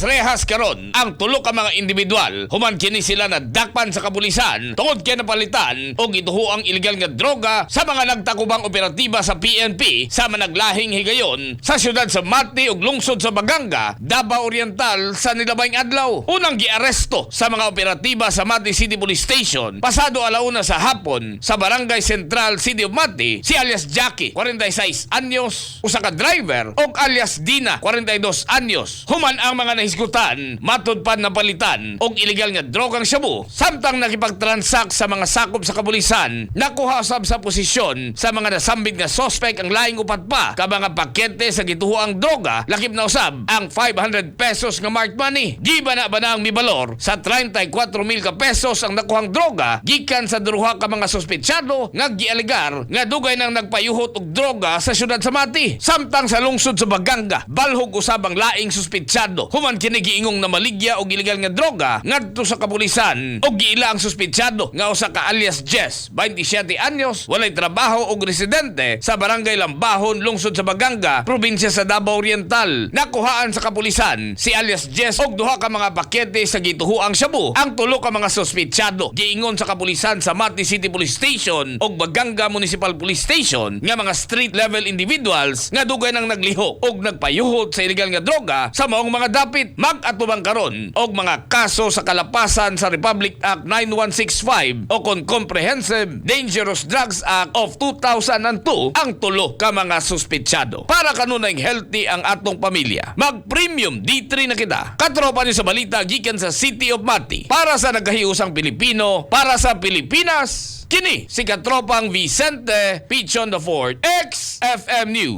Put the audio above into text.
Rehas karon ang tulo ka mga individual human kini sila nadakpan sa kapulisan tungod kay napalitan og gituhoang illegal nga droga sa mga nagtakubang operatiba sa PNP sa managlahing higayon sa siyudad sa Mati ug lungsod sa Baganga, Davao Oriental sa nilabayng adlaw. Unang giaresto sa mga operatiba sa Mati City Police Station pasado 1:00 sa hapon sa Barangay Central, City of Mati, si alias Jackie, 46 anyos, usa ka driver, ug alias Dina, 42 anyos. Human ang mga nahisgutan, matud pa napalitan og illegal nga drogang shabu samtang nakipagtransak sa mga sakop sa kapulisan. Nakuha usab sa posisyon sa mga nasambit nga suspect ang laing upat pa ka mga pakete sa gituhoang droga, lakip na usab ang 500 pesos nga marked money. Giba na ba na ang mibalor sa 34 mil ka pesos ang nakuhang droga gikan sa duha ka mga suspetsado nga gialegar nga dugay nang nagpayuhot og droga sa syudad sa Mati. Samtang sa lungsod sa Baganga, balhog usab ang laing suspetsado human kini giingong namaligya og ilegal nga droga ngadto sa kapulisan, og giila ang suspetsado nga usa ka alias Jess, 27 anyos, walay trabaho og residente sa Barangay Lambahon, lungsod sa Baganga, probinsya sa Davao Oriental. Nakuhaan sa kapulisan si alias Jess og duha ka mga pakete sa gituhoang shabu. Ang tulo ka mga suspetsado giingon sa kapulisan sa Mati City Police Station og Baganga Municipal Police Station nga mga street level individuals nga dugay nang naglihok og nagpayuhot sa illegal nga droga sa maong mga dapit. Mag-atubang karon og mga kaso sa kalapasan sa Republic Act 9165 o kon Comprehensive Dangerous Drugs Act of 2002 ang tulo ka mga suspetsado. Para kanunay healthy ang atong pamilya, mag Premium D3 na kita. Katropa ni sa balita gikan sa City of Mati. Para sa nagkahiusang Pilipino, para sa Pilipinas, kini si Katropang Vicente Pichon the Fourth, XFM News.